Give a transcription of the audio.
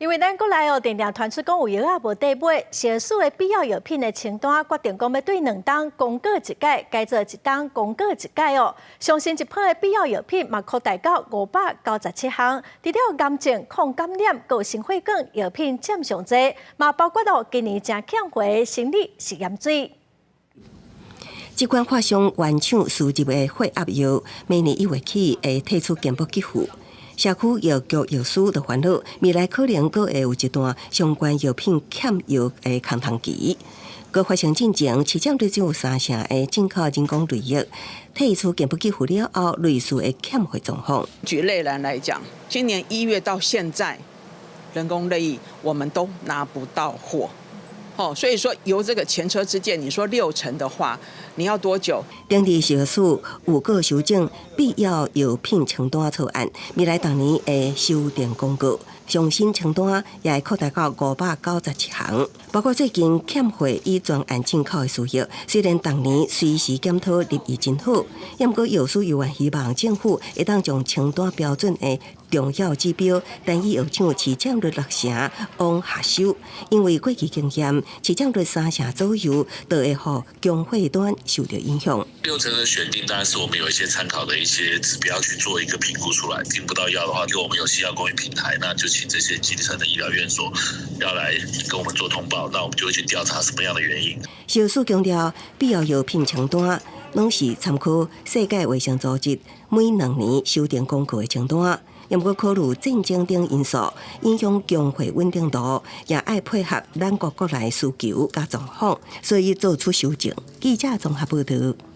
因為咱國內哦，定定傳出講有藥仔無得買，食藥署的必要藥品的清單決定講欲對兩冬公告一擺，改做一冬公告一擺哦。上新一批的必要藥品嘛擴大到597項，除了癌症、抗感染、閣有心血管藥品佔上濟，嘛包括到今年誠欠貨的生理食鹽水。這款發商原廠輸入的血壓藥，明年1月起會退出健保給付。社區藥局藥師就煩惱，未來可能閣會有一段相關藥品欠藥的空窗期。閣發生進前，市佔率只有三成的進口人工淚液退出健保給付了後，類似的欠貨狀況。舉淚蘭來講，今年1月到現在，人工淚液我們都拿不到貨。哦，所以說由這個前車之鑑，你說六成的話，你要多久？頂日食藥署有閣修正必要藥品清單草案，未來逐年會修訂公告，上新清單也會擴大到597項，包括最近欠貨與專案進口的需要。雖然逐年隨時檢討立意真好，毋過藥師猶原希望政府會當將清單標準的重要指標，單一藥廠市佔率六成往下修，因為過去經驗，市佔率三成左右，就會予供貨端受到影響。六成的選定當然是我們有一些參考的一些指標去做一個評估出來。訂不到藥的話，因為我們有西藥供應平台，那就請這些基層的醫療院所要來跟我們做通報，那我們就會去調查什麼樣的原因。食藥署強調，必要藥品清單攏是參考世界衛生組織每2年修訂公告的清單。毋過考慮戰爭等因素影響供貨穩定度，也愛配合咱國國內需求佮狀況，所以做出修正。記者綜合報導。